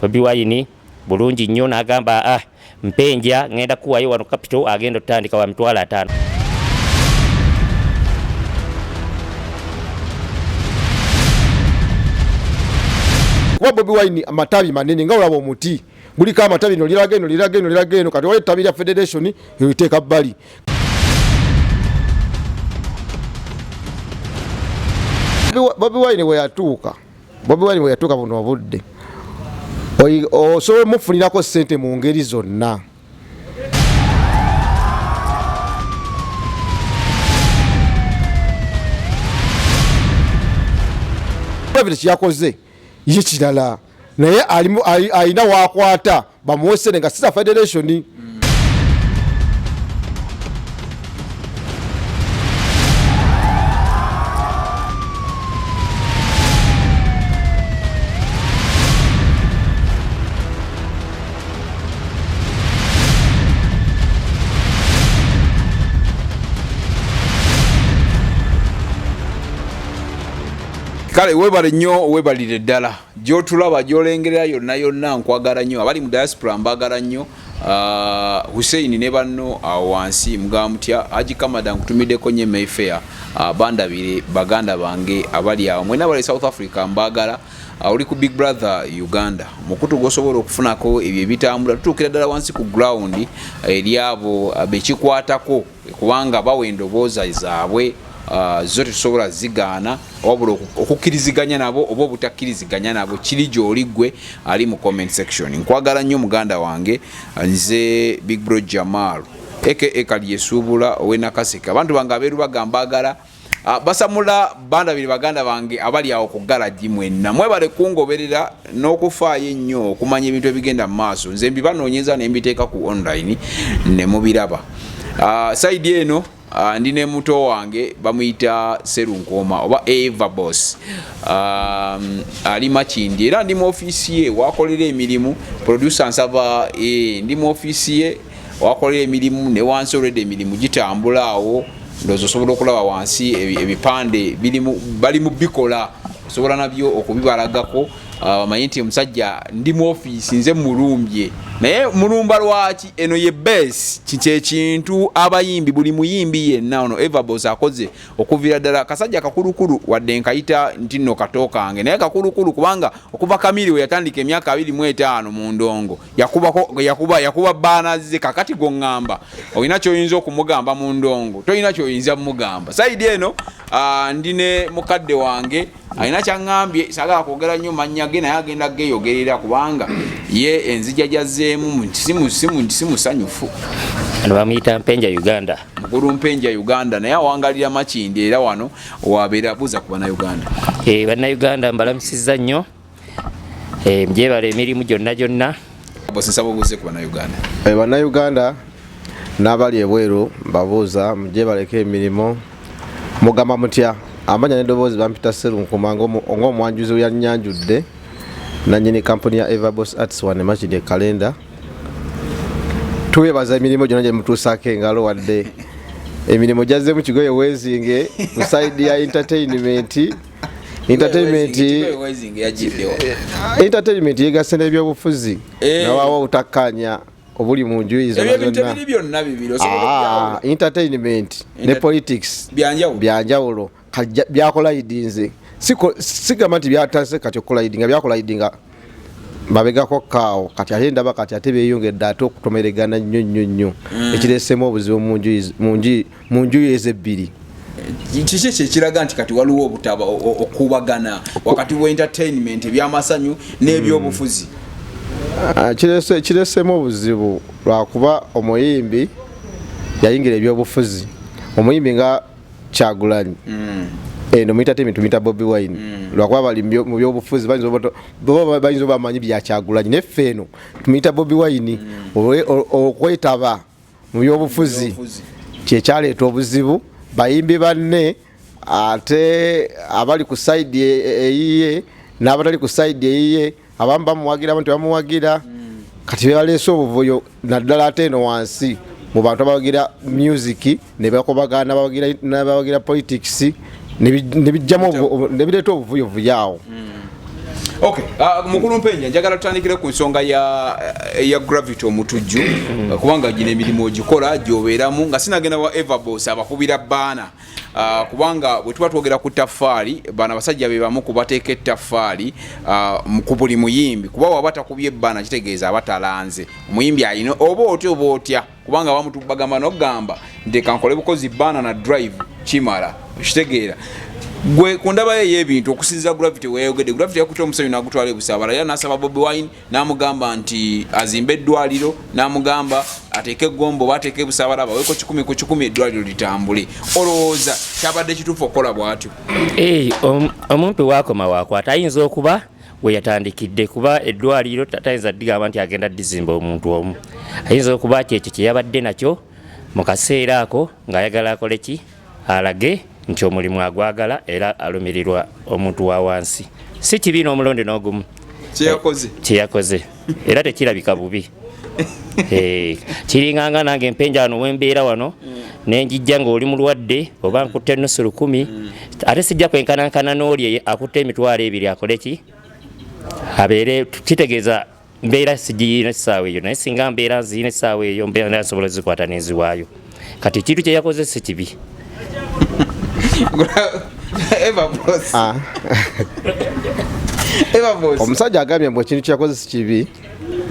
Bobi Wine bulungi nnyo n'agamba ah, mpenja ngenda kuwayo wano capital agenda otandika wa 500,000. Kuba Bobi Wine amatabi manene nga olaba omuti guliko amatabi no liraga eno liraga eno liraga eno, kati waliwo ettabi lya federation eriteeka bbali. Bobi Wine bwe yatuuka, Bobi Wine bwe yatuuka buno obudde osobola omufunirako ssente mu ngeri zonna. Gravity kyeyakoze ye kirala, naye alina wakwata bamuwe ssente nga sisa federation. Kale webale nnyo, webalire ddala gyotulaba gyolengerera yonna yonna. Nkwagala nnyo, abali mu diaspora mbagala nnyo. Hussein ne banno awo wansi mugamba mutya? Haji Kamada nkutumiddeko nnyo Mayfair. Bandabire baganda bange abali awo mwena abali South Africa mbagala. Oli ku Big Brother Uganda, mukutu gwosobola okufunako ebyo ebitambula. Tutuukira ddala wansi ku ground eri abo bekikwatako, kubanga bawa endowooza zaabwe, zo tetusobola zigaana, wabula okukkiriziganya nabo oba obutakkiriziganya nabo kiri gy'oli ggwe ali mu comment section. Nkwagala nnyo muganda wange, nze Big Bro Jamal aka Kalyesuubula ow'e Nakaseke. Abantu bange abeerubaga mbagala. Basamula bandabire baganda bange abali awo ku garagi mwenna mwebale kungoberera n'okufaayo ennyo okumanya ebintu ebigenda mu maaso. Nze mbibanoonyeza ne mbiteeka ku online ne mubiraba. Saidi eno ndi ne muto wange bamuyita Serunkuuma oba Eva Boss, ali Makindi era ndi mu ofiisi ye wakolera emirimu. Producer nsaba, ndi mu ofiisi ye wakolera emirimu ne wansi already emirimu gitambula awo. Ndowooza osobola okulaba wansi ebipande bali mu bikola, osobola nabyo okubibalagako. Omanyi nti omusajja ndi mu ofiisi nze mulumbye, naye mulumba lwaki? Eno ye base, kyekintu abayimbi, buli muyimbi yenna ono Eva Boss akoze okuviira ddala kasajja kakulukulu, wadde nkayita nti nno kato kange, naye kakulukulu kubanga okuva Kamiri we yatandika emyaka 25 mu ndongo yakuba baana ze. Kakati gwoŋŋamba olina kyoyinza okumugamba mu ndongo, tolina kyoyinza mugamba. Saidi eno ndi ne mukadde wange alina kyaŋŋambye, saagala kwogera nnyo mannya ge, naye agenda geeyogerera kubanga ye enzija gyazzeemu si musanyufu. Ano bamuyita Mpenja Uganda. Mukulu Mpenja Uganda, naye awangalira Makindi era wano wabeera. Buuza ku Bannayuganda. Bannayuganda mbalamusizza nnyo, mgyebala emirimu gyonna gyonna. Nsaba obuuze ku Bannayuganda. Bannayuganda n'abali ebweru mbabuuza mugyebaleko emirimu, mugamba mutya? Amanya n'eddoboozi bampita Serunkuma ng'omwanjuzi we yannyanjudde, nannyini kampuni ya Everboss Arts wane Makindye Kalenda. Tuwebaza emirimu gyonna gye mutuusaako engalo, wadde emirimu gyazzeemu kigoye weezinge ku side ya entertainment. Entertainment yegasse n'ebyobufuzi, nawaawo obutakkaanya obuli mu njuyi zonna. Entertainment ne politics byanjawulo, byakolayidinze. Sigamba nti byatase kati okukolayidinga, byakolayidinga mabegako kaawo. Kati ate ndaba kati ate beeyongedde ate okutomeregana nnyo nnyo nnyo, ekireesemu obuzibu mu njuyi ezebbiri. Kiki kyekiraga nti kati waliwo obutaba okubagana wakati wa entertainment, ebyamasanyu n'ebyobufuzi? Kireesemu obuzibu lwakuba omuyimbi yayingira ebyobufuzi. Omuyimbi nga Kyagulanyi, eno mu entertainment tumuyita Bobi Wine, lwakuba bali mu byobufuzi bayinza oba bamanyi bya Kyagulanyi, naye ffe eno tumuyita Bobi Wine. Okwetaba mu byobufuzi kyekyaleeta obuzibu. Bayimbi banne ate abali ku side eyiye n'abatali ku side eyiye, abamu bamuwagira, abamu tebamuwagira. Kati bebaleese obuvuyo naddala ate eno wansi mu bantu abawagira music ne bakobagana n'abawagira politics, ne bijjamu ne bireeta obuvuyovuyo awo. Okay, mukulu Mpenja, njagala tutandikire ku nsonga ya Gravity Omutujju, kubanga gino emirimu ogikola gyobeeramu nga sinagenda wa Everboss abakubira baana. Kubanga bwe tuba twogera ku ttaffaali, bano abasajja be bamu ku bateeka ettaffaali ku buli muyimbi, kuba waba takubye ebbaana kitegeeza aba talanze. Omuyimbi alina oba otya oba otya, kubanga abamu bagamba n'okugamba nti kankole bukozi baana na drive kimala. Okitegeera gwe ku ndabayo ey'ebintu okusinziira Gravity weyayogedde. Gravity yakutte omusenyu n'agutwala ebusaabala, era n'asaba Bobi Wine n'amugamba nti azimbe eddwaliro, n'amugamba ateeke eggombo oba ateeke ebusaabala baweeko 100 ku 100 eddwaliro litambule. Olowooza kyabadde kituufu okukola bw'atyo? Omumpi wakoma wakwata, ayinza okuba we yatandikidde, kuba eddwaliro tayinza digamba nti agenda dizimba omuntu omu. Ayinza okuba kyekyo kye yabadde nakyo mu kaseera ako ng'ayagala akole ki, alage nti omulimu agwagala era alumirirwa omuntu wa wansi. Si kibi n'omulundi n'ogumu kyeyakoze. Kyeyakoze era tekirabika bubi. Kiringanga nange mpenja wano wembeera wano nenjijja ng'oli mulwadde oba nkutte nusu 1000, ate sijja kwenkanankana n'oli akutte 20,000 akole ki, abeere kitegeeza mbeera sigiyina essaawa eyo, naye singa mbeera nziyina essaawa eyo mbeera nsobola zikwata n'enziwaayo. Kati ekintu kye yakoze si kibi. Omusajja agambye mbu ekintu kye yakoze si kibi.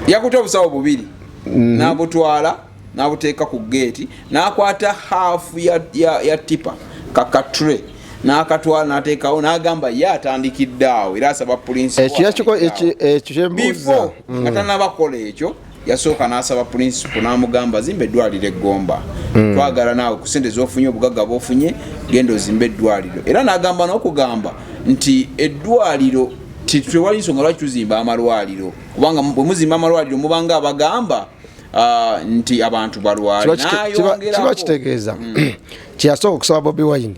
Yakutte obusawo bubiri n'abutwala n'abuteeka ku geeti, n'akwata haafu ya tipa kakatre n'akatwala n'ateekawo, n'agamba ye atandikidde awo era asaba principal. Ekyo nga tannabakola ekyo, yasooka n'asaba principal n'amugamba zimba eddwaliro eggomba, twagala naawe ku sente z'ofunye, obugagga bw'ofunye, genda ozimbe eddwaliro. Era n'agamba n'okugamba nti eddwaliro tewali nsonga lwaki tuzimba amalwaliro, kubanga bwe muzimba amalwaliro mubanga abagamba nti abantu balwale. Kiba kitegeeza kyeyasooka okusaba Bobi Wine,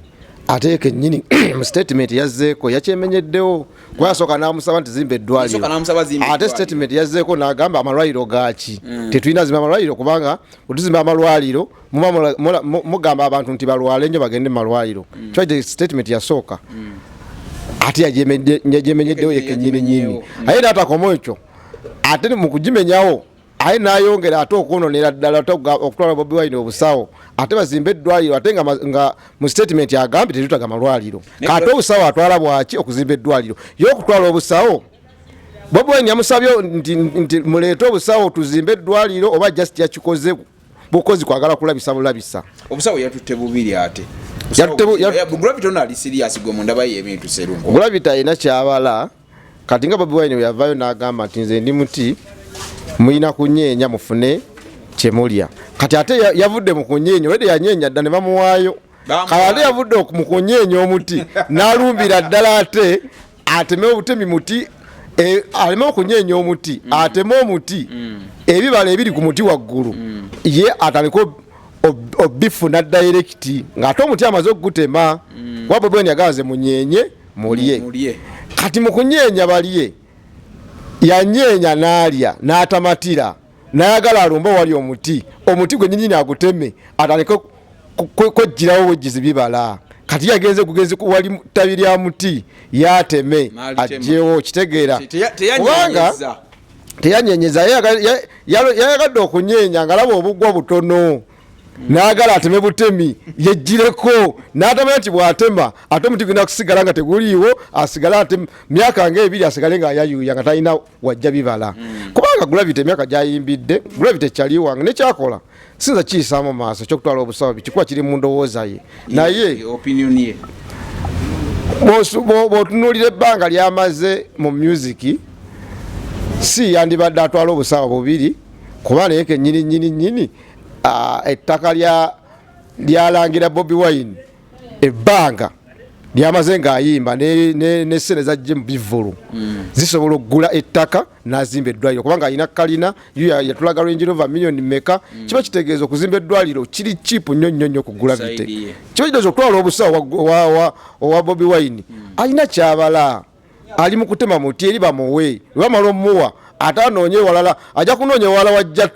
ate kennyini mu statement yazzeeko yakyemenyeddewo, kuba yasooka n'amusaba nti zimba eddwaliro, ate statement yazzeeko n'agamba amalwaliro gaaki, tetulina zimba amalwaliro, kubanga bwetuzimba amalwaliro mugamba abantu nti balwale nnyo bagende mu malwaliro. Kiba statement yasooka ate yagimenyeddewo ye kennyini nnyini, aye n'atakoma ekyo, ate mu kugimenyawo aye n'ayongera ate okwononera ddala okutwala Bobi Wine obusawo, ate bazimbe eddwaliro, ate nga mu statement agambye tetutaga malwaliro. Kate obusawo atwala bwaki okuzimba eddwaliro? Ye okutwala obusawo, Bobi Wine yamusabye nti muleete obusawo tuzimbe eddwaliro, oba just yakikoze bukozi kwagala kulabisa bulabisa? Obusawo yatutte bubiri, ate Gravity ono ali serious gwe mundaba y'ebintu Serungo. Gravity alina kyabala. Kati nga Bobi Wine yavaayo n'agamba nti nze ndi muti, mulina kunyeenya mufune kyemulya. Kati ate yavudde mu kunyeenya, olwedde yanyeenya dda ne bamuwaayo. Kati ate yavudde mu kunyeenya omuti n'alumbira ddala, ate ateme obutemi muti, aleme okunyeenya omuti, ateme omuti, ebibala ebiri ku muti waggulu ye atandike obifuna direct, ng'ate omuti amaze okugutema. Kuba Bobi Wine yagamba nze munyenye mulye. Kati mu kunyeenya balye, yanyeenya n'alya n'atamatira, n'ayagala alumbe owali omuti, omuti gwe nyinyini aguteme, atandike kwejjirawo bwejjizi bibala. Kati yagenze kugenzi wali ttabi lya muti yateme ajjewo. Kitegeera kubanga teyanyenyeza, yayagadde okunyeenya ng'alaba obugwa butono, n'agala ateme butemi yejjireko, n'atamanya nti bw'atema ate omuti gulina kusigala nga teguliiwo, asigale ate myaka nga ebiri asigale ng'ayayuuya nga talina wajja bibala. Kubanga Gravity emyaka gyayimbidde, Gravity kyali wange nekyakola sinza kiyisaamu maaso kyokutwala obusawo bikikuba kiri mu ndowooza ye, naye bw'otunuulira ebbanga lyamaze mu music, si yandibadde atwala obusawo bubiri, kuba naye kenyini nyini nyini ettaka lyalangira Bobi Wine ebbanga lyamaze ng'ayimba ne sente zajje mu bivvulu zisobola okugula ettaka n'azimba eddwaliro, kubanga alina kalina yo yatulaga Range Rover miliyoni meka. Kiba kitegeeza okuzimba eddwaliro kiri cheap nnyo nnyo nnyo ku Gravity. Kiba kitegeeza okutwala obusawo owa Bobi Wine alina kyabala, ali mu kutema muti eri bamuwe, bamala omuwa ate anoonye walala, ajja kunoonya ewala wajja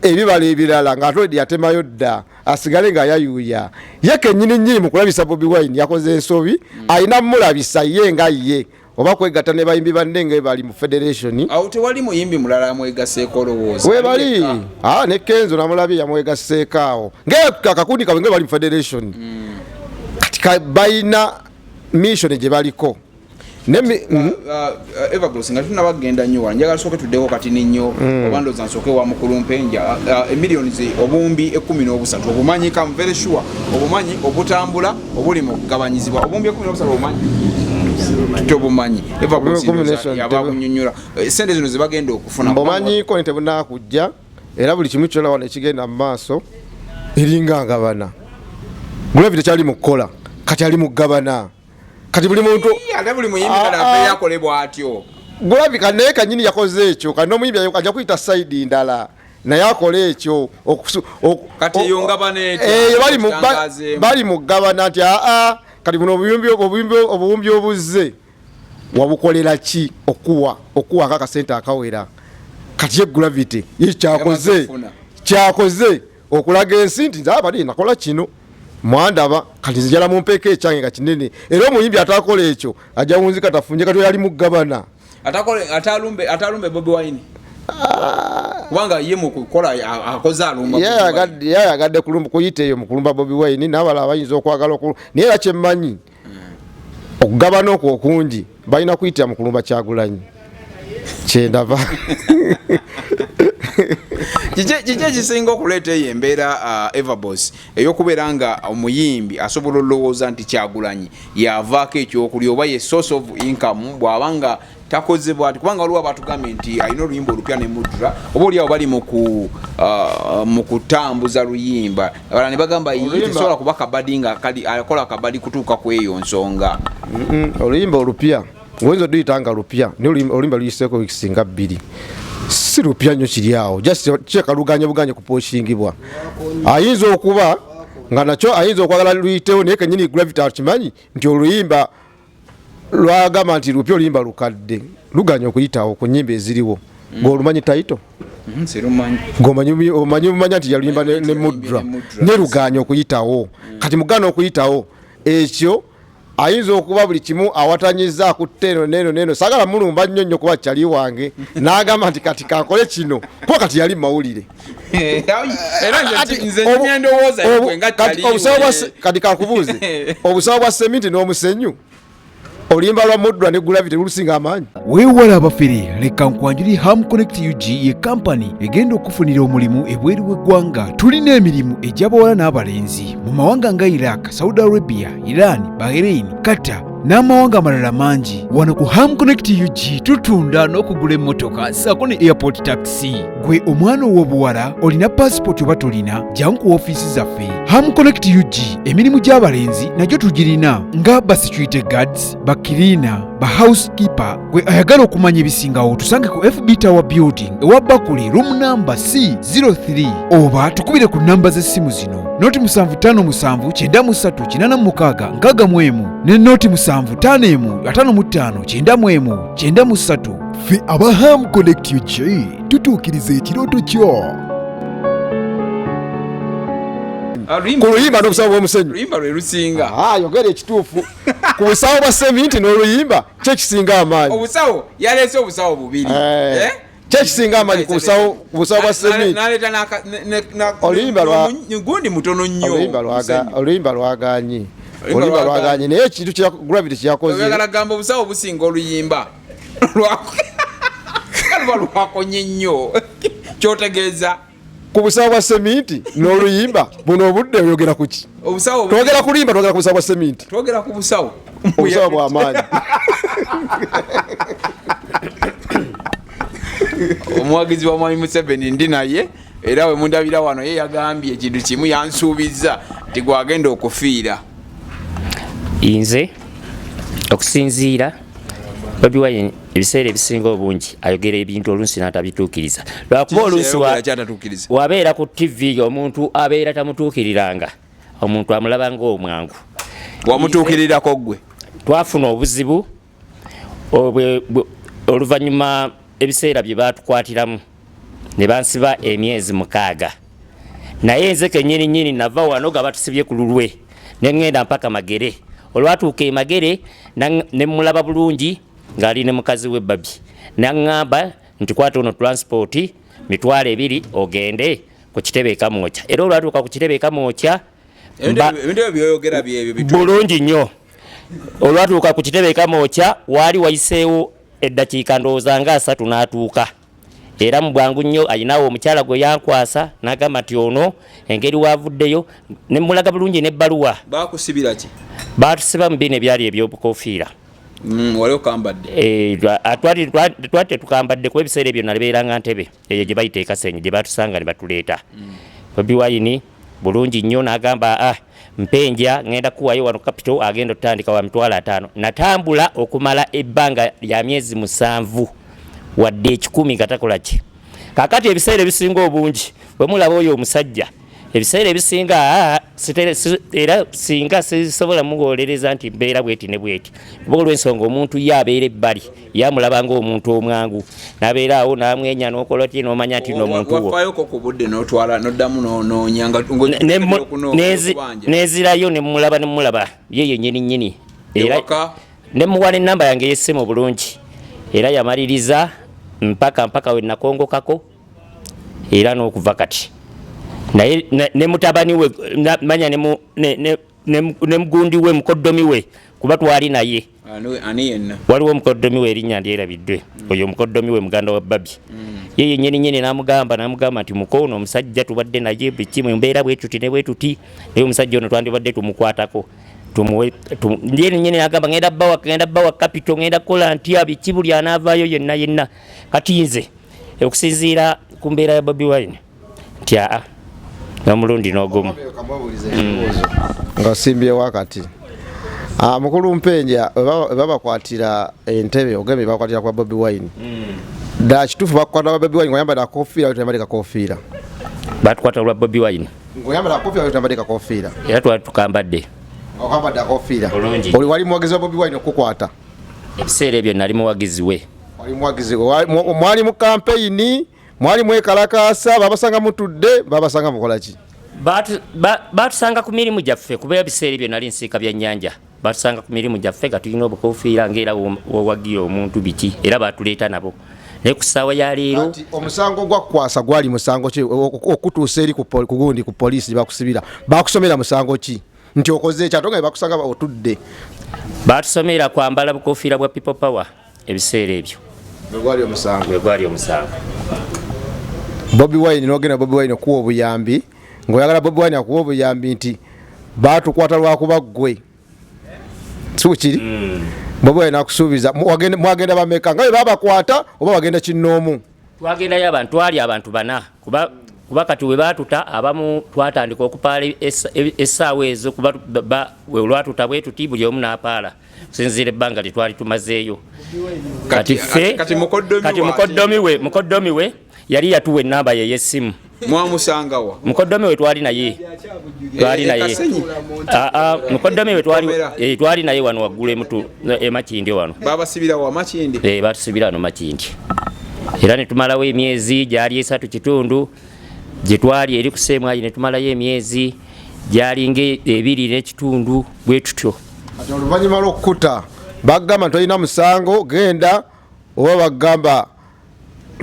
ebibala ebirala ng'ate oledi yatemayo dda, asigale ng'ayayuuya. Ye kennyini nnyini mu kulabisa Bobi Wine yakoze ensobi, alina mulabisa ye nga ye. oba kwegatta ne bayimbi banne nga bali mu federation. Awo tewali muyimbi mulala amwegaseeko olowooza? Webali. Ah, ne Kenzo namulabye yamwegaseeko awo ngaakakundi kabwe nga bali mu federation. Kati balina mission gye baliko. Evergloss, nga tunabagenda nnyo wala, njagala sooke tuddeko katini nnyo, oba ndowooza nsooke wa mukulu Mpenja. Emiliyoni obuwumbi 13 obumanyi? Am very sure obumanyi, obutambula obuli mu kugabanyizibwa, obuwumbi 13 obumanyi? Tobumanyi? Evergloss yaba bunyonyola. Sente zino zebagenda okufuna. Mbumanyiko nti tebunakujja, era buli kimu kyona wano ekigenda mu maaso eringa ngabana. Gravity tekyali mu kukola, kati ali mu kugabana. Kati buli muntu Ate buli muyimbi kale abeeyo akole bw'atyo. Gulabika naye kanyini yakoze ekyo. Kati n'omuyimbi ajja kuyita side ndala naye akole ekyo. Kati eyo ngabana etya? Eyo bali mu kugabana nti aa, kati buno obuwumbi obuzze wabukolera ki? Okuwa akasente akawera. Kati ye Gravity ye kyakoze kyakoze okulaga ensi nti nze abali nakola kino, mwandaba, kati nzijala mumpeeko ekyange nga kinene. Era omuyimbi atakola ekyo ajja wunzika tafunye. Kati oyali mugabana. Atalumbe Bobi Wine, kubanga ye mukukola akoze alumba. Ye ayagadde kuyita eyo mukulumba Bobi Wine n'abalala bayinza okwagala, naye era kyemmanyi okugabana okwo okungi balina kuyitira mu kulumba Kyagulanyi, kyendava. Kiki ekisinga okuleeta eyo embeera, Everboss, ey'okubeera nga omuyimbi asobola olowooza nti Kyagulanyi yavaako ekyokulya oba ye source of income bw'aba nga takoze bwati? Kubanga waliwo abatugambye nti alina oluyimba olupya ne Mudra, oba oliawo bali mu kutambuza luyimba, abalala ne bagamba tesobola kuba kabadi nga akola kabadi kutuuka ku eyo nsonga. Oluyimba olupya oyinza oduyita nga lupya, naye oluyimba luyiseeko weeks nga 2, si lupya nnyo. Kiri awo just kyekaluganya buganye kuposhingibwa. Ayinza okuba nga nakyo ayinza okwagala luyitewo, naye kenyini Gravity akimanyi nti oluyimba lwagamba nti lupya, oluyimba lukadde luganya okuyitawo ku nyimba eziriwo. Ng'olumanyi title? Ng'omanyi bumanya nti yaluyimba ne Mudra, ne luganya okuyitawo. Kati mugana okuyitawo ekyo, ayinza okuba buli kimu awatanyiza akutte eno neno neno. Sagala mulumba nnyo nnyo kuba kyali wange n'agamba nti kati kankole kino kuba kati yali mawulire. Kati kakubuuze, obusawo bwa seminti n'omusenyu, oluyimba lwa Mudra ne Gravity lulusinga amaanyi? Weewala abafere, leka nkwanjuli Ham Connect UG. Ye kampani egenda okufunira omulimu ebweru w'eggwanga. Tulina emirimu egy'abawala n'abalenzi mu mawanga nga Iraq, Saudi Arabia, Iran, Bahrain, Qatar n'amawanga amalala mangi. Wano ku Ham Connect UG tutunda n'okugula emmotoka ssaako ne airport taxi. Gwe omwana ow'obuwala olina pasipoti oba tolina, jangu ku ofiisi zaffe Ham Connect UG. Emirimu gy'abalenzi nagyo tugirina nga ba security guards, ba cleaner, ba housekeeper. Gwe ayagala okumanya ebisingawo, tusange ku FB Tower Building ewa Bakuli, room number C03, oba tukubire ku namba z'essimu zino: 0 757 93 86 61 ne 0 751 55 91 93. Ffe aba Ham Connect UG tutuukiriza ekirooto kyo. Ku luyimba n'obusawo bw'omusenyu. Luyimba lwe lusinga. Ah, yogera ekituufu. Ku busawo bwa seminti n'oluyimba, kyekisinga amaanyi? Obusawo, yaleese obusawo bubiri. Eh? Eh? Kyekisinga amaanyi ku busawo bwa seminti? Naleeta gundi mutono nnyo. Oluyimba lwaganye, oluyimba lwaganye, naye ekintu kya Gravity kyeyakoze. Oyagala gamba obusawo businga oluyimba, luba lwakonye nnyo, kyotegeeza? Ku busawo bwa seminti n'oluyimba, buno obudde oyogera ku ki? Obusawo. Twogera ku luyimba, twogera ku busawo bwa seminti? Twogera ku busawo. Obusawo bw'amaanyi. Omuwagizi wa Mwami Museveni ndi naye, era we mundabira wano, ye yagambye ekintu kimu, yansuubizza nti gwagenda okufiira. Nze okusinziira, Bobi Wine ebiseera ebisinga obungi ayogera ebintu oluusi n'atabituukiriza, lwakuba oluusi Kyatatuukiriza? wabeera ku TV, omuntu abeera tamutuukiriranga, omuntu amulaba ng'omwangu. Wamutuukirirako ggwe? Twafuna obuzibu oluvannyuma ebiseera bye baatukwatiramu ne bansiba emyezi 6, naye nze kenyini nyini nava wano nga batusibye ku lulwe ne ŋŋenda mpaka Magere. Olwatuuka e Magere ne mulaba bulungi. Ng'ali ne mukazi we Babi, naŋŋamba nti kwata ono transport 20,000 ogende ku kitebe ekamwokya. Era olwatuuka ku kitebe ekamwokya, Ebintu ebyo byoyogera byebyo bitu. Bulungi nnyo. Olwatuuka ku kitebe ekamwokya, waali wayiseewo eddakiika ndowooza nga 30 n'atuuka. Era mu bwangu nnyo ayinawo omukyala gwe yankwasa n'agamba nti ono engeri waavuddeyo ne mulaga bulungi n'ebbaluwa. Baakusibira ki? Baatusiba mu bino ebyali eby'obukofiira. Wali okambadde? Twali tetukambadde, kuba ebiseera ebyo nalibeeranga ntebe eyo gye bayita ekasenyi gye baatusanga ne batuleeta. Bobi Wine bulungi nnyo n'agamba, mpenja ngenda kuwayo wano capital agenda otandika wa 50,000. Natambula okumala ebbanga lya myezi 7 wadde 100 nga takola ki. Kaakati ebiseera ebisinga obungi bwe mulaba oyo omusajja, ebiseera ebisinga, era singa sisobola muwolereza nti mbeera bweti ne bweti, kuba olw'ensonga omuntu ye abeera ebbali yamulaba ng'omuntu omwangu, n'abeera awo n'amwenya n'okola ki n'omanya nti no muntu wo. Wafaayoko ku budde n'otwala n'oddamu n'onoonya nga Nenzirayo ne mmulaba, ne mmulaba ye yennyini nnyini. Era Ewaka? ne muwa n'ennamba yange ey'essimu bulungi, era yamaliriza mpaka we nakongokako era n'okuva kati. Naye ne mutabani we, manya ne mu-, ne, ne, ne mu-, ne mugundi we, mukoddomi we, kuba twali naye. Ani yenna? Waliwo omukoddomi we erinnya ndyerabiddwe. Oyo omukoddomi we muganda wa Babi. Ye yennyini nnyini n'amugamba nti muko ono omusajja tubadde naye biki mu mbeera bwe tuti ne bwe tuti, naye omusajja ono twandibadde tumukwatako. Ye yennyini n'agamba ngenda bbawa capital, ngenda kukola ntya biki buli anaavaayo yenna yenna. Kati nze okusinziira ku mbeera ya Bobi Wine nti aa n'omulundi n'ogumu. Nga osimbyewo akati. Mukulu Mpenja, we babakwatira entebe, ogambye bakwatira kwa Bobi Wine. Ddala kituufu bakukwata kwa Bobi Wine ng'oyambadde akakofiira oba toyambadde kakofiira? Batukwata lwa Bobi Wine. Ng'oyambadde akakofiira oba toyambadde kakofiira? Era twali tukambadde. Okambadde akakofiira. Bulungi. Oli wali muwagizi wa Bobi Wine okukwata? Ebiseera ebyo nali muwagizi we. Wali muwagizi we. Mwali mu kampeyini, mwali mwekalakaasa, babasanga mutudde, babasanga mukola ki? Batusanga ku mirimu gyaffe, kuba ebiseera ebyo nali nsiika byannyanja. Batusanga ku mirimu gyaffe nga tulina obukofiira ng'era wowagira omuntu biki, era batuleeta nabo. Naye ku ssaawa ya leero Kati omusango gwa kukwasa gwali musango ki? Okutuusa eri ku gundi ku poliisi gye bakusibira, bakusomera musango ki? Nti okoze ekyo ate nga bakusanga otudde. Batusomera kwambala bukofiira bwa People Power ebiseera ebyo. Gwe gwali omusango. Gwe gwali omusango. Bobi Wine n'ogenda Bobi Wine okuwa obuyambi, ng'oyagala Bobi Wine akuwa obuyambi nti baatukwata lwakuba ggwe. Si bwe kiri? Bobi Wine n'akusuubiza, mwagenda bameka? Nga bwe baabakwata oba wagenda kinnoomu? Twagendayo abantu, twali abantu bana, kuba kati we baatuta abamu twatandika okupaala essaawa ezo, kuba we olwatuta bwe tuti buli omu n'apaala okusinziira ebbanga lye twali tumazeeyo. Kati ffe, Kati mukoddomi kati waaki? mukoddomi we yali yatuwa ennamba ye ey'essimu. Mwamusanga wa? Mukoddomi we twali naye. Twali naye. Kasenyi? Mukoddomi we Komera. twali naye wano waggulu e Makindye wano. Babasibira wa Makindye? Batusibira wano Makindye. Era ne tumalawo emyezi gyali esatu kitundu gye twali eri ku Sseemwayi, ne tumalayo emyezi gyali ng'ebiri n'ekitundu bwe tutyo. Kati oluvannyuma lw'okukuta bagamba nti tolina musango genda, oba bagamba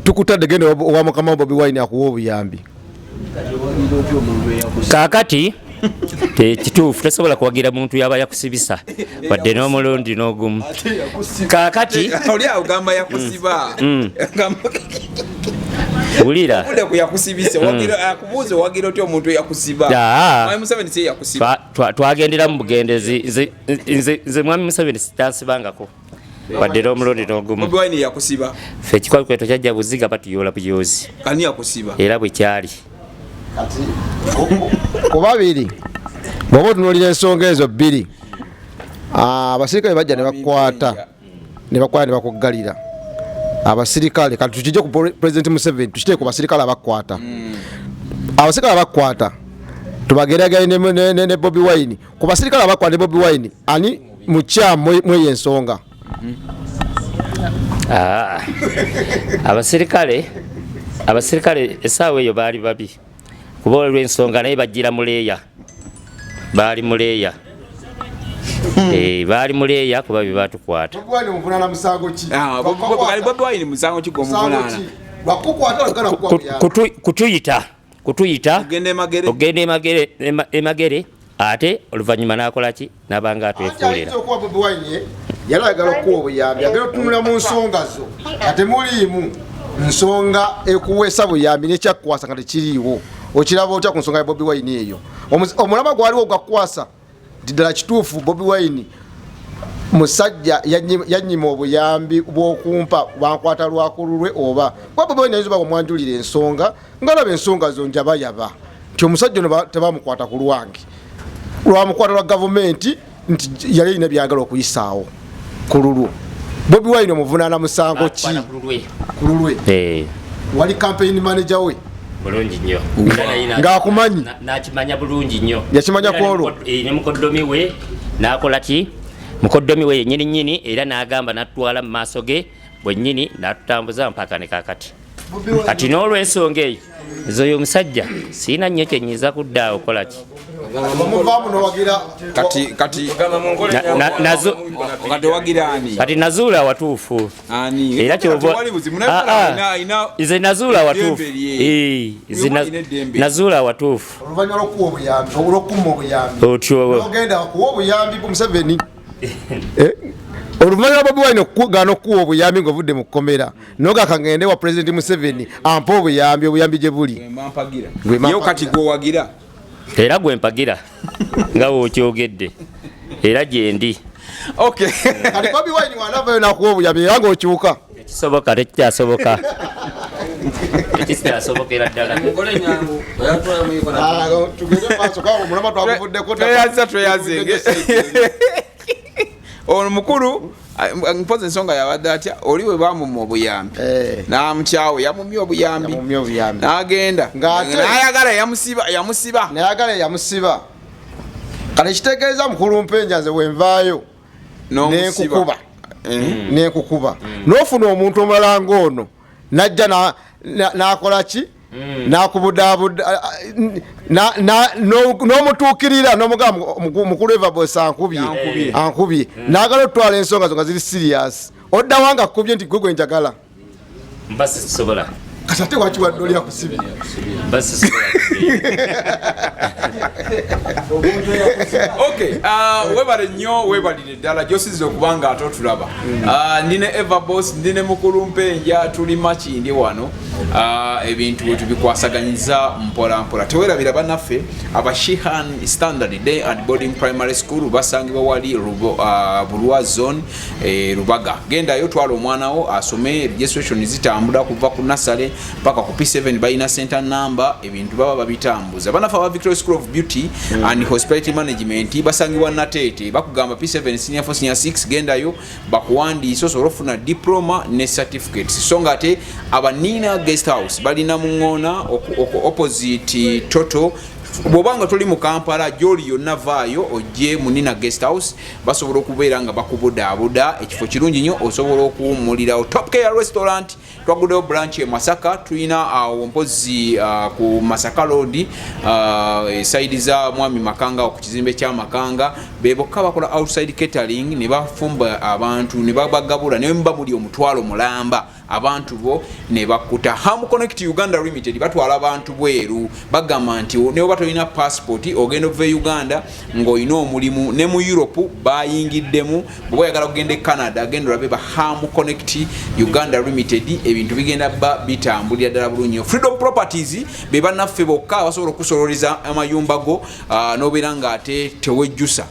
tukutadde genda owa mukama wa Bobi Wine akuwa obuyambi? Kaakati kituufu tosobola kuwagira muntu yaba yakusibisa wadde n'omulundi n'ogumu. Kaakati oli awo gamba yakusiba. Wulira. Obudde ku yakusibise, akubuuze owagira otya omuntu eyakusiba? Mwami Museveni si yakusiba. Twagendera mu bugendezi. Nze Mwami Museveni sitansibangako wadde n'omulundi n'ogumu. Bobi Wine yakusiba. Ffe ekikwekweto kyajja buziga, batuyoola buyoozi. Ani yakusiba? Era bwe kyali. Kati ku babiri bw'oba otunuulira ensonga ezo bbiri, abasirikale bajja ne bakwata, ne bakwata ne bakuggalira. Abasirikale, kati tukijje ku President Museveni, tukiteeke ku basirikale abakwata. Abasirikale abakwata tubageraganye ne Bobi Wine. Ku basirikale abakwata ne Bobi Wine, ani mukyamu mweyo ensonga? Abasirikale essaawa eyo baali babi, kuba olw'ensonga naye bajjira muleeya, baali muleeya. Eh, baali muleeya kuba bye batukwata. Bobi Wine omuvunaana musango ki? Ah, Bobi Wine musango ki gw'omuvunaana? Kutuyita kutuyita ogenda emagere ate oluvannyuma n'akola ki n'abanga atwefuulira. Okuba Bobi Wine yali ayagala okuwa obuyambi, agenda otutunula mu nsonga zo nga temuliimu nsonga ekuweesa buyambi n'ekyakkwasa nga tekiriiwo. Okiraba otya ku nsonga ya Bobi Wine eyo? Omulama gwaliwo ogwakukwasa nti ddala kituufu Bobi Wine musajja yannyima obuyambi bw'okumpa bankwata lwakululwe, oba kuba Bobi Wine ayinza oba omwanjulira ensonga nga alaba ensonga zo njabayaba nti omusajja ono tebamukwata ku lwange, lwamukwata lwa gavumenti nti yali erina byagala okuyisaawo ku lulwo. Bobi Wine omuvunaana musango ki? Ku lulwe. Wali campaign manager we. Bulungi nnyo. Ng'akumanyi. N'akimanya bulungi nnyo. Yakimanya ku olwo. Ne mukoddomi we n'akola ki? Mukoddomi we yennyini nnyini era n'agamba n'atutwala mu maaso ge bwennyini n'atutambuza mpaka ne kakati. Kati n'olw'ensonga eyo nze oyo omusajja sirina nnyo kye nnyinza kudda awo kola ki? Kati nazuula awatuufu. Era kyova nze nazuula awatuufu. Nazuula awatuufu. Oluvannyuma lw'okuwa obuyambi, olw'okumma obuyambi. Otyo. Ogenda kuwa obuyambi bu Museveni. Oluvannyuma lwa Bobi Wine okugaana okuwa obuyambi ng'ovudde mu kkomera, noga kangende wa President Museveni ampe obuyambi, obuyambi gye buli. Yo kati gwewagira. Era gwe mpagira nga bw'okyogedde era gye ndi. Okay. Kati Bobi Wine wanaavayo n'akuwa obuyambi era ng'okyuka. Tekisoboka, tekikyasoboka. Tekikyasobokera ddala. Tugende maaso kubanga omulama twaguvuddeko. Tweyaza tweyazenge. Ono mukulu mpozi ensonga yabadde atya oli bwe bamumma obuyambi n'amukyawe yamumye obuyambi n'agenda n'ayagala yamusiba yamusiba n'ayagala yamusiba. Kale kitegeeza mukulu Mpenja nze bwenvaayo nenkukuba nenkukuba n'ofuna omuntu omulala ng'ono najja n'akola ki n'akubudaabuda n'omutuukirira n'omugamba mukulu Everboss ankubye ankubye n'agala otwala ensonga zo nga ziri serious oddawa nga akkubye nti gwe gwe njagala. Mba sisobola. Kati ate waki wadde oli akusibye? Mba sisobola. Okay, webale nnyo, webalire ddala gy'osinzira okuba nga ate otulaba. Ndi ne Everboss, ndi ne mukulu Mpenja, tuli Makindye wano. Ebintu bwe tubikwasaganyiza mpola mpola. Tewerabira bannaffe aba Shihan Standard Day and Boarding Primary School basangibwa wali Bulwa Zone, Rubaga. Gendayo twala omwana wo asome, registration zitambula kuva ku nursery paka ku P7, balina center number, ebintu baba babitambuza. Bannaffe aba Victoria School of Beauty and Hospitality Management basangibwa Nateete, bakugamba P7, senior 4, senior 6, gendayo bakuwandiise osobola okufuna diploma ne certificates. So nga ate aba Nina Guest House balina Muŋoona opposite Toto. Bw'oba nga toli mu Kampala gy'oli yonna vaayo ojje mu Nina Guest House, basobola okubeera nga bakubudaabuda, ekifo kirungi nnyo osobola okuwummulirawo. Top Care Restaurant twaguddeyo branch e Masaka, tulina awo mpozi ku Masaka Road, esayidi za Mwami Makanga ku kizimbe kya Makanga, be bokka bakola outside catering ne bafumba abantu ne babagabula ne muba muli omutwalo mulamba abantu bo ne bakkuta. Ham Connect Uganda Limited batwala abantu bweru, bagamba nti ne oba tolina passport ogenda ova e Uganda ng'olina omulimu ne mu Europe bayingiddemu. Bw'oba oyagala kugenda e Canada genda olabe ba Ham Connect Uganda Limited, ebintu bigenda ba bitambulira ddala bulungi nnyo. Freedom Properties be bannaffe bokka abasobola okusololeza amayumba go n'obeera ng'ate tewejjusa.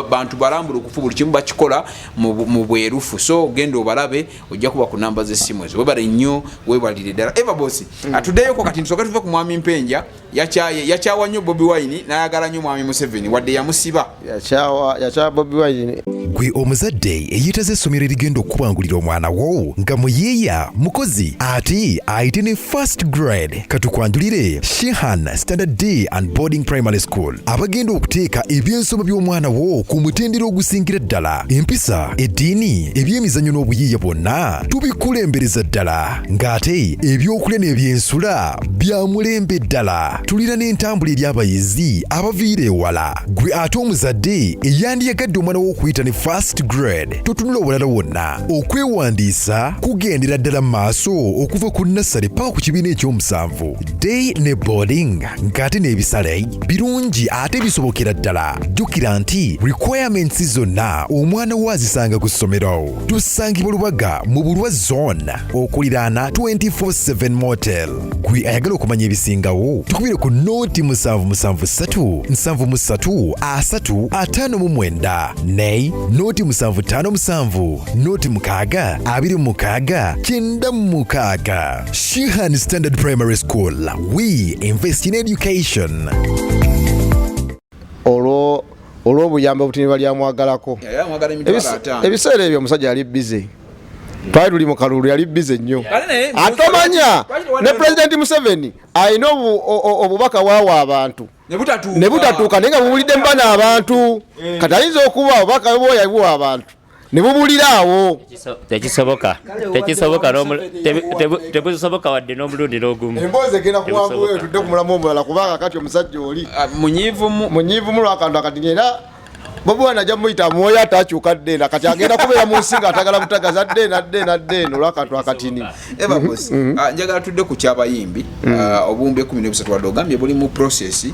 Bantu balambulukufu, buli kimu bakikola mu bwerufu, so genda obalabe ojja kuba ku namba z'essimu ezo. Webale nnyo, webalire ddala Everboss. Atuddeyoko kati tusooke tuve ku mwami Mpenja. Yakyawa nnyo Bobi Wine n'ayagala nnyo mwami Museveni wadde yamusiba. Yakyawa Bobi Wine. Gwe omuzadde eyeetaze essomero erigenda okukubangulira omwana wo nga muyiiya, mukozi ate ayite ne first grade, katukwanjulire Shehan Standard Day and Boarding Primary School, abagenda okuteeka ebyensoma by'omwana wo ku mutendera ogusingira ddala. Empisa, eddiini, ebyemizannyo n'obuyiiya bwonna tubikulembereza ddala, ng'ate ebyokulya n'ebyensula bya mulembe ddala. Tulina n'entambula eri abayizi abaviira ewala. Gwe ate omuzadde eyandiyagadde omwana wo okuyita ne first grade, totunula obulala wonna. Okwewandiisa kugendera ddala mu maaso okuva ku nursery paka ku kibiina ekyomusanvu, day ne boarding, ng'ate n'ebisale birungi ate bisobokera ddala. Jjukira nti requirements zonna omwana wo azisanga ku ssomero. Tusangibwa Lubaga mu Bulwa Zone okuliraana 24/7 Motel. Gwe ayagala okumanya ebisingawo, tukubire ku noti 773 73 3 59 ne noti 757 noti 6 26 96. Shehan Standard Primary School, we invest in education. Olw'obuyambi obutini bali amwagalako. Yali amwagala emitwalo 50. Ebiseera ebyo omusajja yali busy, twali tuli mu kalulu, yali busy nnyo. Kale naye atomanya lwaki ne Pulezidenti Museveni alina obubaka bwawa abantu ne butatuuka. Ne butatuuka, naye nga bubulidde mbana abantu. Kati ayinza okuba obubaka bwoyo buwa abantu ne bubulira awo. Tekisoboka, tekisoboka, tebusoboka wadde n'omulundi n'ogumu. Emboozi egenda kuwanguwa. Tebusoboka. Tudde ku mulamu omulala, kubanga kati omusajja oli Ah, munyiivu mu munyiivu mu lwakantu akati, era Bobi Wine ajja muyita mwoyo atakyuka ddeena. Kati agenda kubeera mu nsi nga atagala butagaza ddeena ddeena ddeena olwakantu akatini. Eva Boss, ah, njagala tudde ku kyabayimbi. Ah, obuwumbi 13 wadde ogambye buli mu process,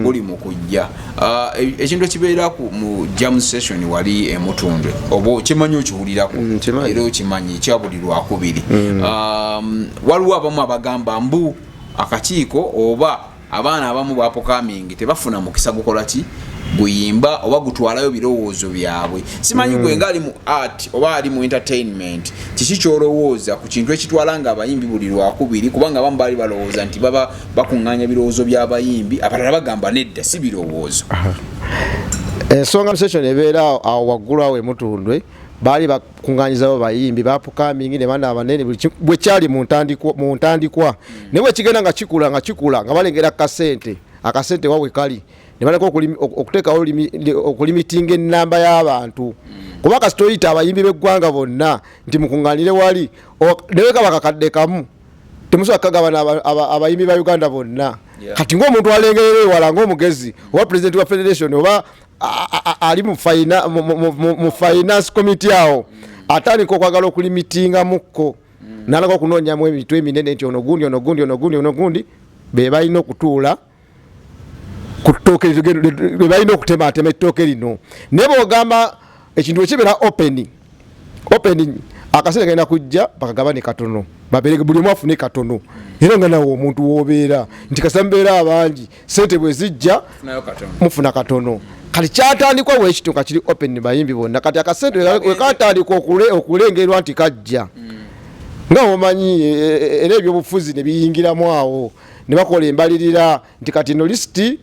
buli mu kujja. Ah, ekintu ekibeera mu jam session wali emutundwe oba okimanyi, okiwulirako? Nkimanyi. Era okimanyi ekya buli lwakubiri. Waliwo abamu abagamba mbu akakiiko oba abaana abamu ba upcoming tebafuna mukisa gukola ki, guyimba oba gutwalayo birowoozo byabwe. Simanyi gwe nga ali mu art oba ali mu entertainment, kiki kyolowooza ku kintu ekitwala nga abayimbi buli lwakubiri? Kubanga abamu baali balowooza nti baba bakuŋŋaanya birowoozo by'abayimbi, abalala bagamba nedda, si birowoozo. Ensonga session ebeera awo waggulu awo emutundwe, baali bakuŋŋanyizawo bayimbi ba upcoming ne bana abanene, buli bwe kyali mu ntandikwa. Naye bwe kigenda nga kikula nga kikula, nga balengera kasente, akasente wawe kali, ne baleka okuteekawo okulimitinga ennamba y'abantu, kuba kasita oyita abayimbi b'eggwanga bonna nti mukuŋŋaanire wali, naye kaba kakadde kamu, temusobola kukagabana abayimbi ba Uganda bonna. Kati ng'omuntu alengerera ewala, ng'omugezi oba president wa federation oba ali mu finance committee awo, atandika okwagala okulimitingamukko, nalaga okunoonyamu emitwe eminene nti ono gundi, ono gundi, ono gundi, ono gundi, be balina okutuula ku ttooke, be balina okutematema ettooke lino. Naye bwogamba ekintu ekibeera open open, akaseera kalina kujja bakagabane katono, babereke buli omu afune katono. Era nga nawe omuntu wobeera nti kasita mubeera abangi, sente bwe zijja Funayo katono. Mufuna katono. Kati kyatandikwa bwekityo nga kiri open bayimbi bonna. Kati akasente wekatandika okulengerwa nti kajja, nga omanyi era ebyobufuzi ne biyingiramu awo, ne bakola embalirira nti kati eno lisiti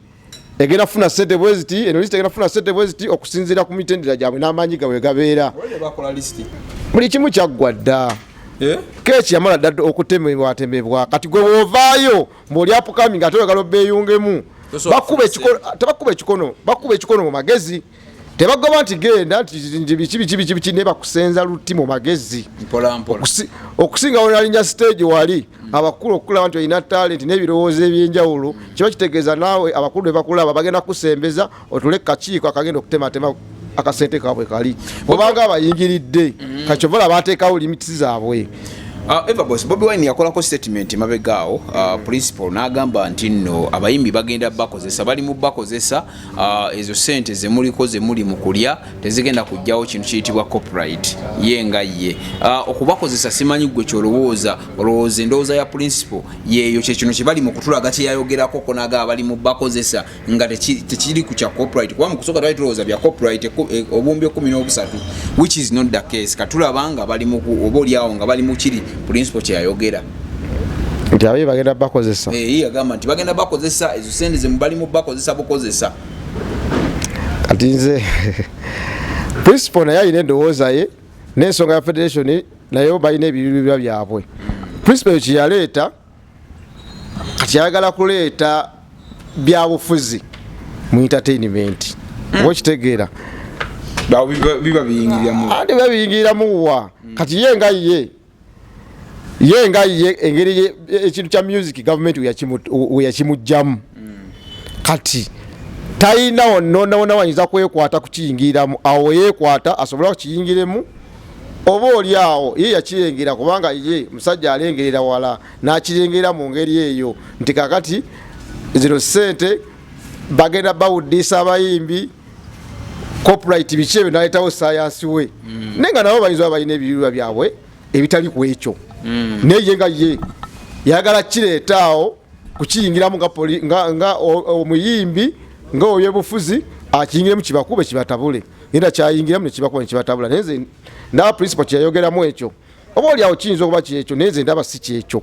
egenda kufuna sente bweziti, eno lisiti egenda kufuna sente bweziti, okusinziira ku mitendera gyabwe n'amaanyi gaabwe gabeera. Olwedde bakola lisiti. Buli kimu kyaggwa dda. Eh? Keeki yamala dda okutemebwatemebwa. Kati gwe bwovaayo ng'oli upcoming ate oyagala obeeyungemu, Tosobola bakuba kufuna. Tebakkuba ekikono, bakuba ekikono mu magezi. Tebagoba nti genda nti biki biki biki biki, naye bakusenza luti mu magezi. Mpola mpola. Okusinga wonalinnya stage wali abakulu okulaba nti olina talent n'ebirowoozo ebyenjawulo, kiba kitegeeza naawe abakulu bwe bakulaba bagenda kusembeza otule kakiiko akagenda okutematema akasente kaabwe kali, obanga abayingiridde. Kakyovola bateekawo limits zaabwe. Eva Boss, Bobi Wine yakolako statement mabega awo, principal n'agamba nti nno abayimbi bagenda bakozesa, bali mu bakozesa, ezo sente zemuliko zemuli mu kulya tezigenda kujjawo kintu kiyitibwa copyright. Ye nga ye, okubakozesa, simanyi gwe kyolowooza, olowooza endowooza ya principal yeeyo kyekino kye bali mu kutulaga kyeyayogerako ko n'agamba bali mu bakozesa nga tekiri ku kya copyright, kuba mu kusooka twali tulowooza bya copyright obuwumbi 13, which is not the case. Katulaba nga bali mu oba oliawo nga bali mu kiri principal kyeyayogera. Nti abayi bagenda bakozesa. Eh, ye yagamba nti bagenda bakozesa ezo sente ze bali mu bakozesa bukozesa. Kati nze Principal naye alina endowooza ye n'ensonga ya federation, naye balina ebiruubirwa byabwe. Principal ekyo kyeyaleeta kati ayagala kuleeta byabufuzi mu entertainment, oba okitegeera? Biba biyingiriramu. Ate biba biyingiriramu wa? Kati ye nga ye ye nga ye engeri ekintu kya music gavumenti weyakimugjamu, kati talina wonna wayinza kwekwata kukiyingiriramu. Awo weyekwata asobole okukiyingiremu, oba oli awo ye yakirengera, kubanga ye musajja alengerera wala, n'akirengera mu ngeri eyo nti kakati zino sente bagenda bawuddisa abayimbi copyright biki ebyo, naleetawo sayansi we. Naye nga nabo bayinza oba balina ebiruubirirwa byabwe ebitali ku ekyo, naye ye nga ye yagala kireeta awo kukiyingiramu nga omuyimbi nga obyobufuzi akiyingiremu kibakube kibatabule, era kyayingiramu nekibakuba nekibatabula. Naye nze ndaba principal kyeyayogeramu ekyo, oba oli awo kiyinza okuba kyekyo, naye nze ndaba si kyekyo.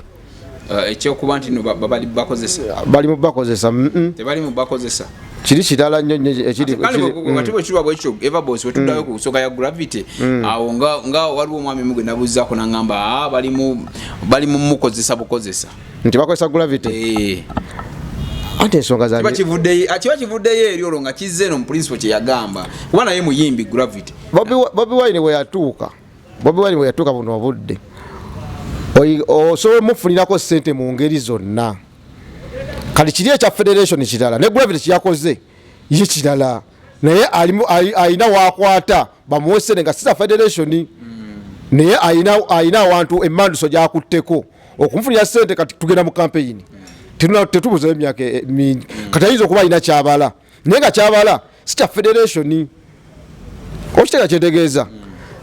Ekyokuba nti no bali bakozesa. Bali mu bakozesa. Tebali mu bakozesa. Kiri kirala nnyo nnyo ekiri. Kale bwe bwe kiba bwekityo, Eva Boss, wetuddayo ku nsonga ya Gravity, awo nga waliwo omwami omu gwe nabuuzaako n'aŋŋamba, "Ah, bali mu mukozesa bukozesa." Nti bakozesa Gravity. Anti ensonga za kiba kivuddeyo eri olwo nga kizze eno mu principal kye yagamba, kuba naye muyimbi Gravity. Bobi Wine bwe yatuuka, Bobi Wine bwe yatuuka buno obudde, osobola omufunirako sente mu ngeri zonna. Kati kiri ekya federation kirala, ne Gravity kyeyakoze ye kirala, naye alina wakwata bamuwe sente nga si za federation, naye alina awantu emanduso gyakutteko okumufunira sente. Kati tugenda mu campaign, tetubuzayo emyaka mingi. Kati ayinza okuba alina kyabala, naye nga kyabala si kya federation, okitegeera kyentegeeza?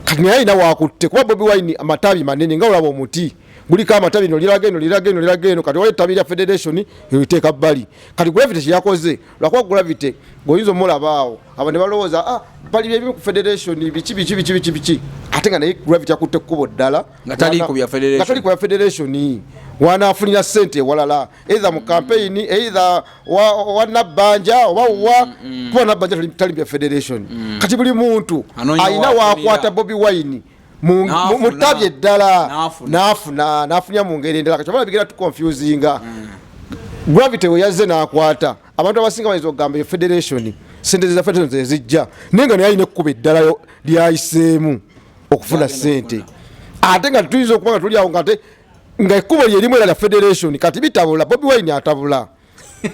Kati naye alina wakutte, kuba Bobi Wine amatabi manene, nga olaba omuti guliko amatabi, no liraga eno, liraga eno, liraga eno. Kati waliwo ettabi lya federation, eriteeka bbali. Kati Gravity kyeyakoze, lwakuba Gravity gweoyinza omulaba awo, abo ne balowooza, ah, bali byebimu ku federation, biki biki biki biki biki, ate nga naye Gravity akutte ekkubo ddala. Nga tali ku bya federation. Nga tali ku bya federation, wanaafunira sente ewalala, either mu campaign, either wa Nabbanja oba wa kuba Nabbanja tali bya federation. Kati buli muntu Anoonya alina waafunira. wakwata Bobi Wine N'afuna. mu ttabi eddala. N'afuna. N'afuna, n'afunira mu ngeri endala. Kati oba bigenda tuconfusinga. Gravity we yazze n'akwata abantu abasinga bayinza okugamba eyo federation, sente za federation zezijja, naye nga naye alina ekkuba eddala lyayiseemu okufuna sente, ate nga tuyinza okuba nga tuli awo nga ate nga ekkubo lyerimu era lya federation. Kati bitabula. Bobi Wine atabula,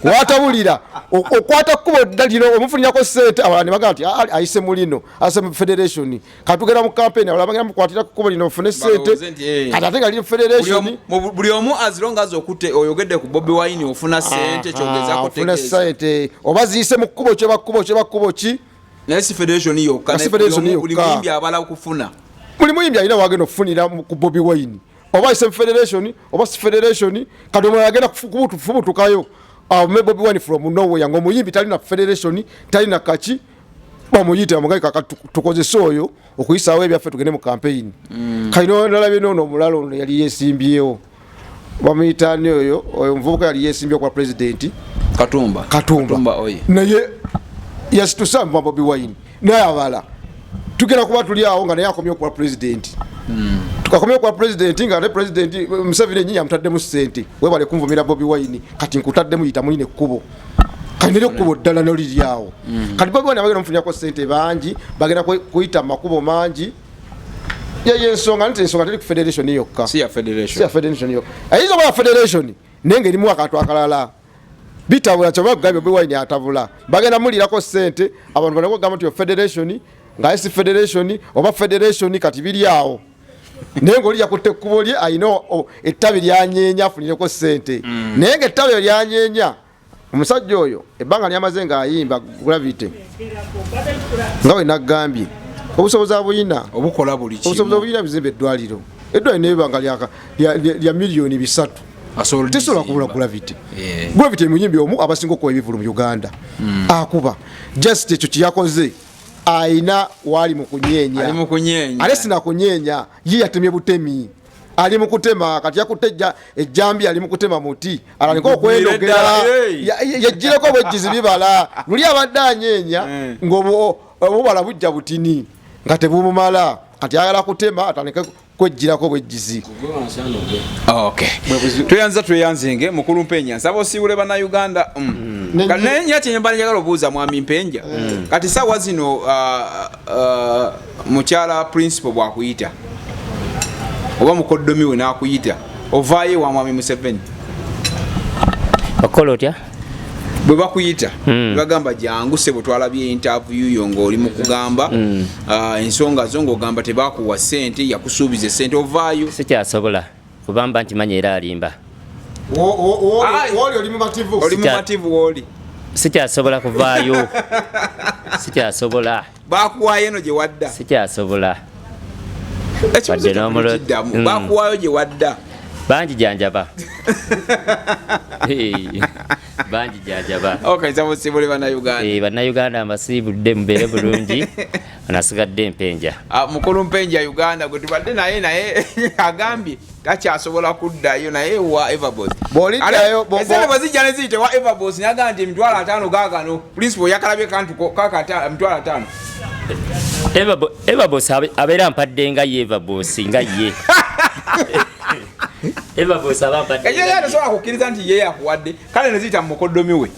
watabulira okwata kkubo dda lino omufunirako sente, abalala ne bagamba nti, "Ah, ayise mu lino, ayise mu federation." Kati tugenda mu campaign, abalala bagenda mukwatira ku kkubo lino ofune sente. Balowooze nti, Kati ate nga liri federation. Buli omu as long as okutte oyogedde ku Bobi Wine ofuna sente, kyogezako Ofuna tegeeza. sente oba ziyise mu kkubo ki oba kkubo ki oba kkubo ki. Naye si federation yokka. Nga si federation Buli yokka. muyimbi abala okufuna. Buli muyimbi alina wagenda okufunira ku Bobi Wine, oba ayise mu federation oba si federation. Kati omulala agenda kufubutukayo avume Bobi Wine from nowhere, nga omuyimbi talina federation, talina kaki, bamuyite bamugaye, kaka tukozese oyo okuyisaawo ebyaffe tugende mu campaign. Kati nalabye noono omulala ono yali yesimbyewo, bamuyita ani oyo, oyo omuvubuka yali yesimbyewo kwa president? Katumba. Katumba. Oye. Naye yasitusa mu Bobi Wine, naye abala tugenda kuba tuli awo nga naye akomye okuba president, tukakomye okuba president, nga ate president Museveni enyinya amutaddemu sente. Webale kunvumira Bobi Wine, kati nkutaddemu, yita mulina ekkubo. Kati neryo ekkubo ddala noliri awo. Kati Bobi Wine abagenda omufunirako sente bangi, bagenda kuyita mu makubo mangi. Yeyo ensonga nti ensonga teri ku federation yokka. Si ya federation. Si ya federation yokka, ayinza okuba ya federation naye nga erimu akantu akalala. Bitabula. Kyoba kugambye Bobi Wine atabula, bagenda mulirako sente, abantu balina kugamba nti yo federation, nga si federation oba federation. Kati biri awo, naye ngaoli yakutte ekkubo lye, alina ettabi lyanyeenya afunireko sente, naye nga ettabi eryo lyanyeenya omusajja oyo ebbanga lyamaze ng'ayimba. Gravity nga we naggambye, obusobozi abuyina. Obukola buli Obusobozi kimu. obuyina, bizimba eddwaliro, eddwaliro neba nga lya miliyoni 300, Asobola tesobola kubula olizimba. Gravity. Eh. Gravity muyimbi omu abasinga okuba ebivulu mu Uganda, akuba. Just ekyo kyeyakoze, ayina waali mu kunyeenya. Ali mu kunyeenya. Ate sinakunyeenya, ye yatemye butemi, ali mu kutema. Kati yakutte ejjambi, ali mu kutema muti, alandika okwenogera. Ddala, hey. Yegireko bwejjizi bibala. Luli abadde anyeenya ng'obubala bujja butini. nga tebumumala kati ayagala kutema atandike kwejjirako bwejjizi. Okay. Tweyanza tweyanzenge mukulu Mpenja nsaba osiibule bannayuganda. Naye nyina kyenyamba njagala obuuza mwami Mpenja. Kati saawa zino mukyala principal bwakuyita oba mukoddomi we n'akuyita ovaayo ewa mwami Museveni? Okola otya? Bwe bakuyita bagamba jangu sebo, twalabye interview yo ng'oli mu kugamba ensonga zo ng'ogamba tebakuwa ssente, yakusuubiza essente, ovaayo? Sikyasobola kubamba nti manya era alimba. Woli oli mumativu? Oli mumativu wooli? Sikyasobola kuvaayo, sikyasobola. Bakuwaayo eno gye wadda? Sikyasobola. Ekibuuzo Wadde kiddamu. Bakuwaayo gye wadda? Banjijanjaba. Hey, banjijanjaba. Okay, nsaba osiibule bannayuganda. Eh, bannayuganda mbasiibudde, mubeere bulungi, onasigadde Mpenja. Ah, mukulu Mpenja Uganda gwe tubadde naye, naye agambye takyasobola kuddayo naye wa Everbos. Bw'oliddayo, Esente bwe zijja ne ziyita wa Everbos nagamba nti 50,000 gaagano principal yakalabye kantu kaka 50,000. Everbos abeera mpadde nga ye Everbos nga ye Everbos aba mpadde Ekyo nga ye. Tasobola kukkiriza nti ye yakuwadde, kale ne ziyita mu mukoddomi we.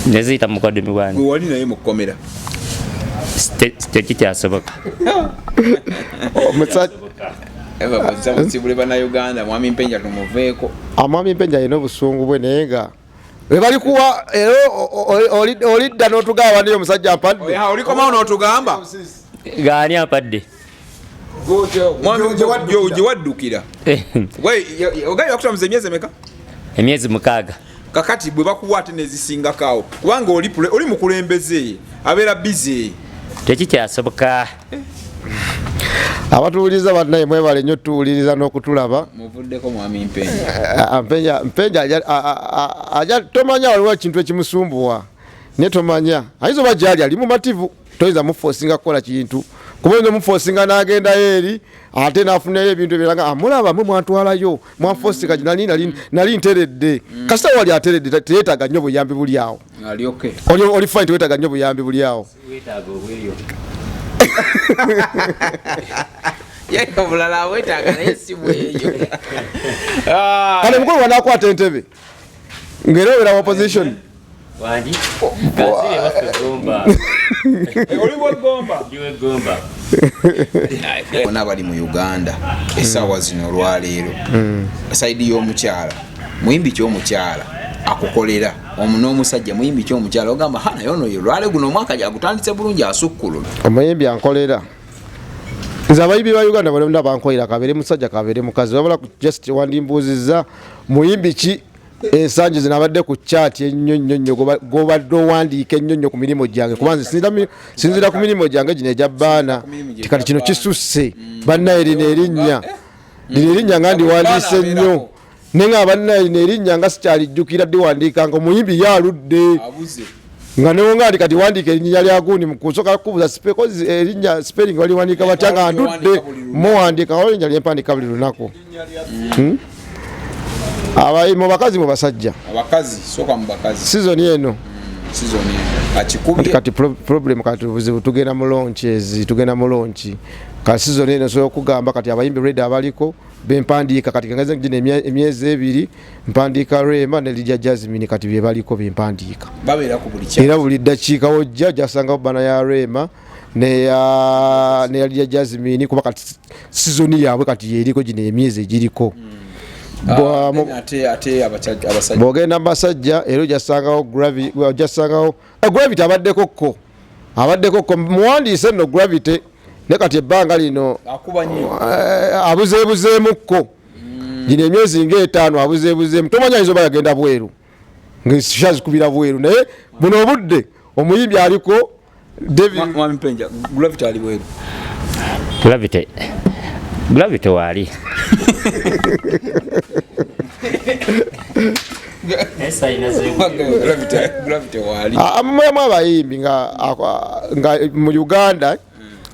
Neziyita mu mukoddomi wange. Gwe wali naye mu kkomera. Tekikyasoboka. Omusajja Everbos nsaba osiibule bannayuganda, mwami Mpenja tumuveeko. Amwami Mpenja alina obusungu bwe, naye nga bwe balikuwa era olidda n'otugamba niyo omusajja mpadde. Oya, olikomawo n'otugamba. Gaani ampadde? Mwami gye waddukira ogambye bakutamuza emyezi emeka? Emyezi 6. Kakati bwe bakuwa ate nezisingako awo, kubanga oli mukulembeze abeera busy. Tekikyasoboka. Abatuwuliriza bannaye mwebale nnyo tuwuliriza n'okutulaba. Muvuddeko mwami Mpenja. Mpenja aja tomanya waliwo ekintu ekimusumbuwa, naye tomanya ayinza oba gyali ali mumativu, toyinza muforcinga kukola kintu, kuba oyinza omuforcinga n'agendayo eri ate n'afunayo ebintu ebirala nga amulaba mwe mwantwalayo mwanforcinga, nali nteredde. Kasita wali ateredde teyeetaaga nnyo buyambi buli awo. Ali okay. Oli fine, teweetaaga nnyo buyambi buli awo. Weetaaga obweyo. Ye obulala awetaaga naye si bweyo. Kale mukulu wanakwata entebe ng'era obeera opposition. Wangi kansire waffe Gomba. Oli wegomba. Ndi wegomba. Bonna bali mu Uganda essaawa zino olwaleero, side y'omukyala muyimbi ki omukyala akukolera n'omusajja muyimbi ki omukyala ogamba ha naye ono ye olwale guno omwaka gyagutandise bulungi asukkuluma? Omuyimbi ankolera nze, abayimbi ba Uganda bonna bankolera, kabeere musajja kabeere mukazi. Wabula just wandimbuuzizza muyimbi ki ensangi zino abadde ku chart ennyo nnyo nnyo gw'obadde owandiika ennyo nnyo ku mirimu gyange, kuba nze sinzira ku mirimu gyange gino egya baana. Ku mirimu gyo Kati egya kino baana. kisusse bannaye, lino erinnya, lino erinnya nga ndiwandiise nnyo, naye nga bannaye lino erinnya nga sikyalijjukira diwandiika nga omuyimbi ye aludde abuze nga newonga ndi kati wandiika erinnya lya gundi kusooka kubuza cause erinnya spelling baliwandiika batya nga ndudde muwandiika waliwo erinnya lyempandiika buli lunaku. Mu bakazi, mu basajja? Abakazi, sooka mu bakazi. Season eno? Season eno akikubye. Kati problem kati buzibu, tugenda mu launches, tugenda mu launch kati season eno. Nsobola okugamba kati abayimbi ready abaliko bempandiika kati kangeze gino emyezi 2 mpandiika Rema ne Lydia Jasmine, kati bye baliko bempandiika. Babeera ku buli kya Era buli ddakiika wojja jasangawo bana ya Rema neya Lydia Jasmine, kuba kati season yaabwe kati yeriko gino emyezi egiriko. Ate abasajja? Bw'ogenda mu basajja era ojasangawo ojasangawo Gravity abaddeko ko, abaddeko ko muwandiise nno Gravity, ne kati ebbanga lino akuba nnyo. Abuzeebuzeemukko gino emyezi ngaetaano abuzeebuzeemu, tomanya ayinza oba yagenda bweru ngashazikubira bweru, naye buno obudde omuyimbi aliko David. Mwami Mpenja, Gravity ali bweru? Gravity, Gravity waali. Gravity waali. Mulimu abayimbi nga mu Uganda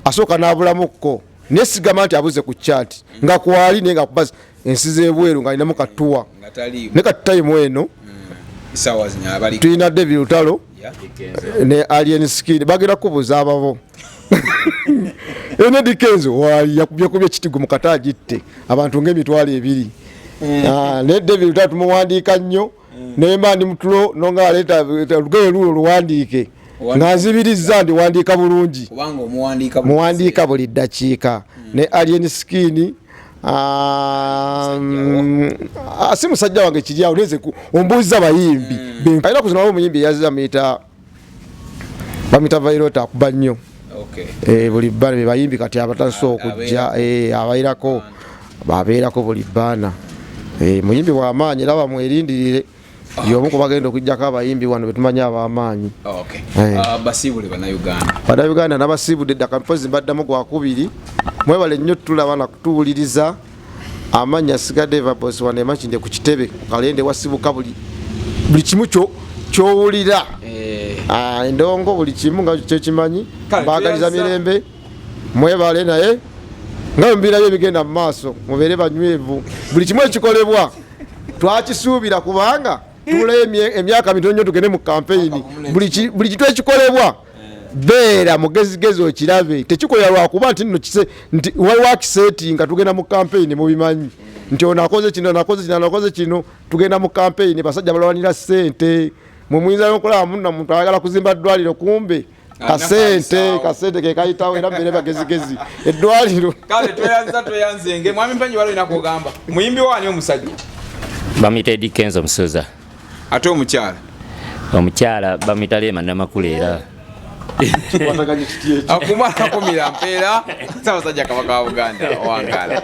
asooka n'abulamukko, naye sigamba nti abuze ku chart, nga kwali naye nga kuba ensi z'ebweru nga alinamu katuwa. Nga taliimu. Naye kati time eno Essaawa zino abali tulina David Lutalo Yeah. ne Alien Skin, bagenda kubuza ababo. Eddy Kenzo waali yakubyekubye ekitigo mu kata agitte abantu ng'emitwalo 2. Ah, ne David Lutalo tumuwandiika nnyo. Nemba ndi mutulo nonga aleeta olugoye lulo luwandiike nga nzibirizza ndiwandiika bulungi. Kubanga omuwandiika. Muwandiika buli ddakiika. Ne Alien Skin, si musajja wange kiri awo neze ombuuziza bayimbi. Alina kuzinawo omuyimbi eyazza muyita bamuyita Vairota, akuba nnyo. Eh, buli bbana be bayimbi kati abatandise okujja, abairako babeerako buli bbana. Eh, muyimbi w'amaanyi era bamwerindirire, y'omu ku bagenda okujjako abayimbi wano betumanyi ab'amaanyi. Ah, basiibule Bannayuganda. Bannayuganda nabasiibudde dda, kampozi mbaddamu gwakubiri. Mwebale nnyo tulaba nakutuwuliriza. Amannya sigadde Evabos wano emakindye ku kitebe ku Kalende wasibuka buli kimu kyowulira. Ah, endongo buli kimu nga kyekimanyi. Kale, Mbagaliza mirembe, mwebale. Naye nga bwe ebigenda mu maaso, mubeere banywevu. Buli kimu ekikolebwa twakisuubira, kubanga tubulayo emyaka mitono nnyo tugende mu kampeyini. Buli kitu ekikolebwa beera mugezigezi okirabe, tekikolera lwakuba nti nno nti waliwo akiseti nga tugenda mu kampeyini. Mubimanyi nti ono akoze kino, ono akoze kino, ono akoze kino, tugenda mu kampeyini. Basajja balwanira ssente. Mwe muyinza nokulaba munna muntu ayagala kuzimba ddwaliro, kumbe kasente kayisaawo. Kasente ke kayitawo. Era mbeere bagezigezi eddwaliro. Kale tweyanza, tweyanzenge. Mwami Mpanyi, waliwo olina kugamba muyimbi waani omusajja? Bamuyita Eddy Kenzo Musuuza. Ate omukyala? Omukyala bamuyita Rema Namakula era. Kikwataganye kiti ekyo? Akumalako mira mpeera. Ssaabasajja Kabaka wa Buganda, wangala.